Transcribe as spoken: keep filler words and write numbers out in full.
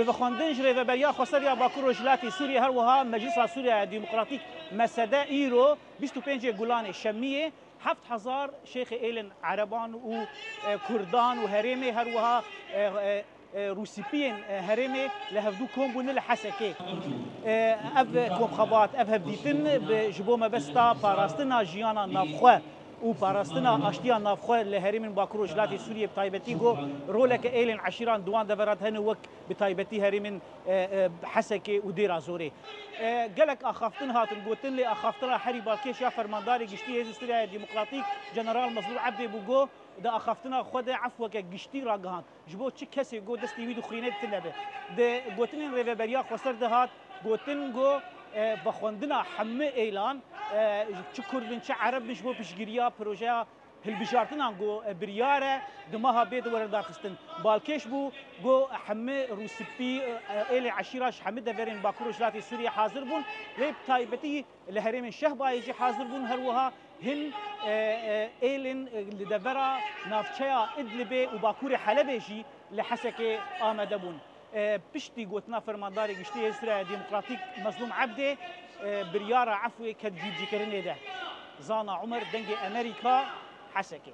Vexwendin ji Rêveberiya Xweser ya Bakur Rojhilatê Sûriyê, her wiha Meclisa Sûriya Demokratîk, M S D, îro bîst û pêncê Gulanê, Şemiyê, heft hezar şêxê êlên Ereban û, e, Kurdan û herêmê, her wiha, e, e, e, Rûsîpiyên, e, herêmê li hevdû kom bûne li Hesekê. E, ev komxebat, ev hevdîtin bi, ji bo mebesta parastina jiyana navxwe û parastina aştiya navxwe li herêmên Bakur Rojhilatê Sûriyê bi taybetî, got, roleke êlên eşîran di wan deveran de hene, wek bi taybetî herêmên, e, e, Hesekê û Dêra Zorê. E, gelek axaftin hatin gotin, lê axaftina herî balkêş ya Fermandarê Giştî Hêzên Sûriya Demokratîk General Mezlûm Ebdê bû, got, di axaftina xwe de efweke giştî ragihand. Ji bo çi kesê, got, destê wî dixwîne tune be. Di gotinên Rêveberiya Xweser de hat gotin, got, e, vexwendina hemû êlan, e, çi Kurd in, çi Ereb in, ji bo piştgiriya projeya hilbijartinan, got, e, biryar e di meha bê de were darxistin. Balkêş bû, got, hemû Rûsîpî, e, êlê eşîra ji hemû deverên Bakur Rojhilatê Sûriyê hazir bûn. Lê bi taybetî li herêmên Şehbayê jî hazir bûn. Her wiha hin, e, e, êlên, e, li devera navçeya Idlibê û Bakurê Helebê jî li Hesekê amade bûn. E, piştî gotina Fermandarê Giştî Hêzên Sûriya Demokratîk Mezlûm Ebdê, e, biryara efwê ket cîbicîkirinê de. Zana Umer, Dengê Emerîka, Hesekê.